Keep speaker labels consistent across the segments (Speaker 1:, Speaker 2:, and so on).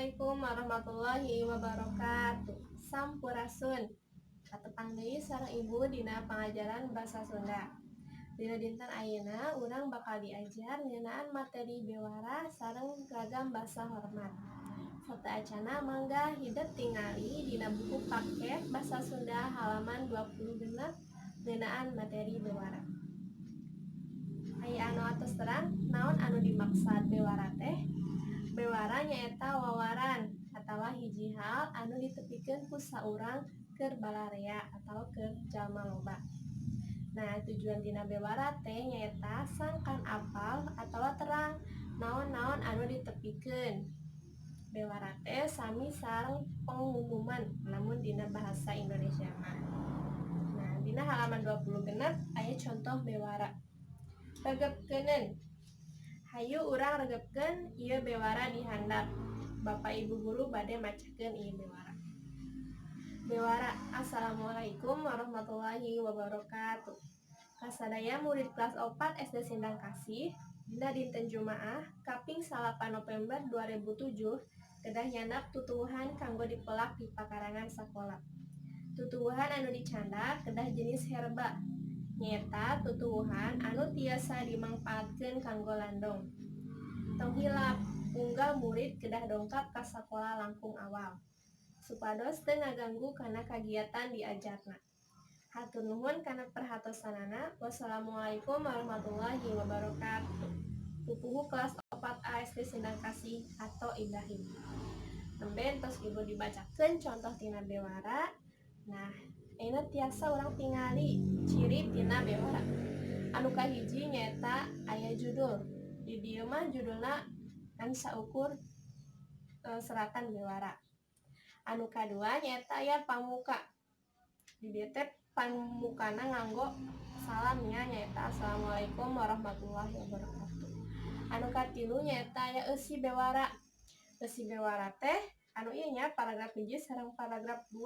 Speaker 1: Assalamualaikum warahmatullahi wabarakatuh. Sampurasun. Katepang deui sareng Ibu dina pangajaran Basa Sunda. Dina dinten ayeuna urang bakal diajar ngeunaan materi bewara sareng ragam basa hormat. Sateuacanna, mangga hidep tingali dina buku paket Basa Sunda halaman 26 ngeunaan materi bewara. Aya anu atos terang naon anu dimaksad bewara teh? Bewara nyaeta wawaran atawa hiji hal anu ditepikeun ku saurang keur balarea atawa keur jalma loba. Nah, tujuan tina bewara teh nyaeta sangkan apal atawa terang naon-naon anu ditepikeun. Bewara teh sami sareng pengumuman lamun dina bahasa Indonesia mah. Nah, dina halaman 26 aya contoh bewara. Regepkeuneun. Hayu urang regepkeun ieu bewara di handap. Bapak Ibu guru bade macakeun ieu bewara. Bewara. Assalamualaikum warahmatullahi wabarakatuh. Kasadaya murid kelas 4 SD Sindang Kasih, dina dinten Jumaah kaping 9 November 2007 kedah nyandak tutuwuhan kanggo dipelak di pakarangan sakola. Tutuwuhan anu dicandak kedah jenis herba, nyaeta tutuwuhan anu tiasa dimangpaatkeun kanggo landong. Tong hilap, unggal murid kedah dongkap ka sakola langkung awal supados teu ngaganggu kana kagiatan diajarna. Hatur nuhun kana perhatosanana. Wassalamualaikum warahmatullahi wabarakatuh. Pupuhu kelas 4A SD Sindang Kasih atau Ibrahim. Nembe tos Ibu dibacakeun contoh tina bewara. Nah, ayeuna tiasa urang tingali ciri tina bewara. Anu kahiji nyaeta aya judul. Di dieu mah judulna kan saukur seratan bewara. Anu kadua nyaeta aya pamuka. Di dieu teh pamukana nganggo salamnya, nyaeta "Assalamualaikum warahmatullahi wabarakatuh". Anu katilu nyaeta aya eusi bewara. Eusi bewara teh anu ieu nya, paragraf 1 sareng paragraf 2,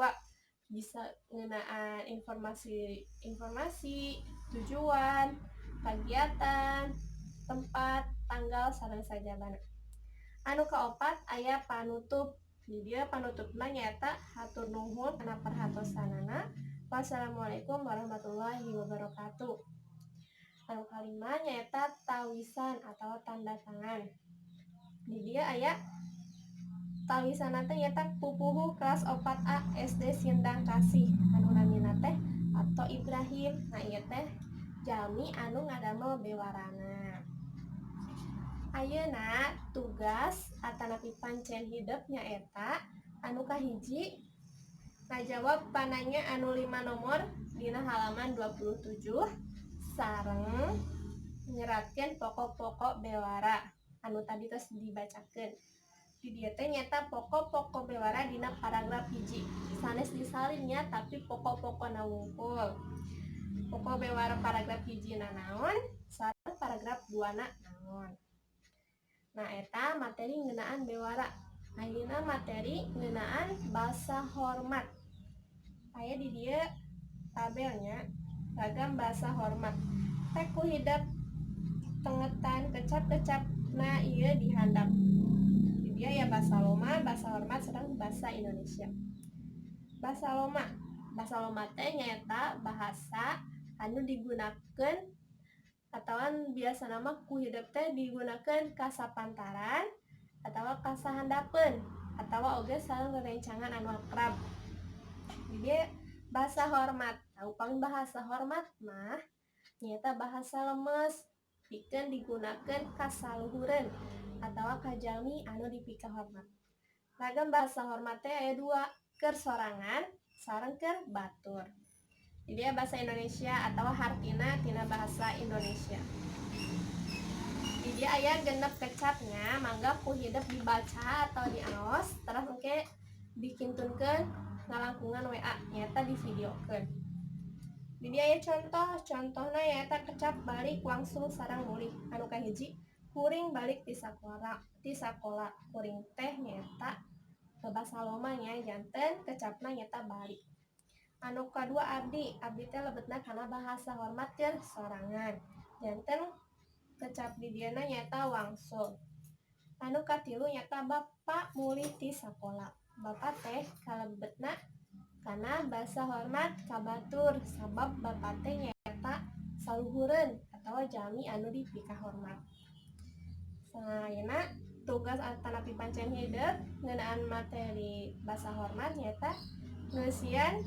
Speaker 1: bisa ngeunaan informasi informasi, tujuan, kagiatan, tempat, tanggal, sareng sajabana. Anu kaopat aya panutup. Di dieu panutupna nyaeta "Hatur nuhun kana perhatosanana. Wassalamualaikum warahmatullahi wabarakatuh". Anu kalima nyaeta tawisan atau tanda tangan. Di dieu aya tawisanna teh nyaeta Pupuhu kelas 4A SD Sindang Kasih, anu namina teh atau Ibrahim. Nah, ieu teh jalmi anu ngadamel bewarana. Ayeuna tugas atanapi pancen hidep nyaeta anu kahiji ngajawab pananya anu 5 nomor dina halaman 27 sareng nyeratkeun pokok-pokok bewara anu tadi tos dibacakeun. Di dieu teh nyaeta pokok-pokok bewara dina paragraf 1, sanes disalinnya, tapi pokok-pokokna wungkul. Pokok bewara paragraf 1 na naon sareng paragraf 2 na naon. Nah, eta materi ngeunaan bewara. Ayeuna materi ngeunaan basa hormat. Aya di dieu tabelnya, ragam bahasa hormat. Rek ku hidep tengetan kecap-kecap na ieu di handap. Di dieu aya bahasa loma, bahasa hormat, sareng bahasa Indonesia. Bahasa loma. Bahasa loma teh nyaeta bahasa anu digunakeun atawa biasana mah ku hidep teh digunakeun ka sapantaran atawa ka sahandapeun atawa oge sareng rerencangan anu akrab. Di dieu bahasa hormat. Nah, upami bahasa hormat mah nyaeta bahasa lemes pikeun digunakeun ka saluhureun atawa ka jalmi anu dipikahormat. Ragam bahasa hormat teh aya dua, keur sorangan sareng keur batur. Di dieu bahasa Indonesia atau hartina tina bahasa Indonesia. Di dieu aya 6 kecapnya, mangga ku hidep dibaca atau diaos, terus engke dikintunkeun ngalangkungan WA, nyaeta di videokeun. Di dieu aya contoh, contohna nyaeta kecap balik, wangsul, sareng mulih. Anu kahiji, kuring balik ti sakola, ti sakola. Kuring teh nyaeta basa loma nya, janten kecapna nyaeta balik. Anu kadua abdi, abdi teh lebetna kana bahasa hormat keur sorangan. Janten kecap di dieuna nyaeta wangsul. Anu katilu nyaeta Bapa mulih ti sakola. Bapa teh kalebetna kana basa hormat ka batur, sabab bapa teh nyaeta saluhureun atawa jalmi anu dipikahormat. Ayeuna tugas atanapi pancen hidep ngeunaan materi basa hormat nyaeta ngeusian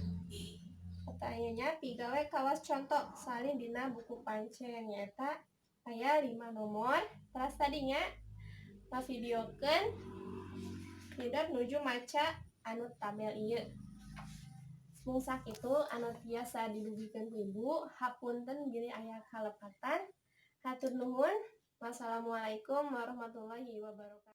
Speaker 1: nya pigawe kawas conto salin dina buku pancen, nyaeta aya 5 nomor. Teras tadinya ngavideokeun hidep nuju maca anu tabel ieu. Mung sakitu anu tiasa didugikeun ku Ibu. Hapunten bilih aya kalepatan. Hatur nuhun. Wassalamualaikum warahmatullahi wabarakatuh.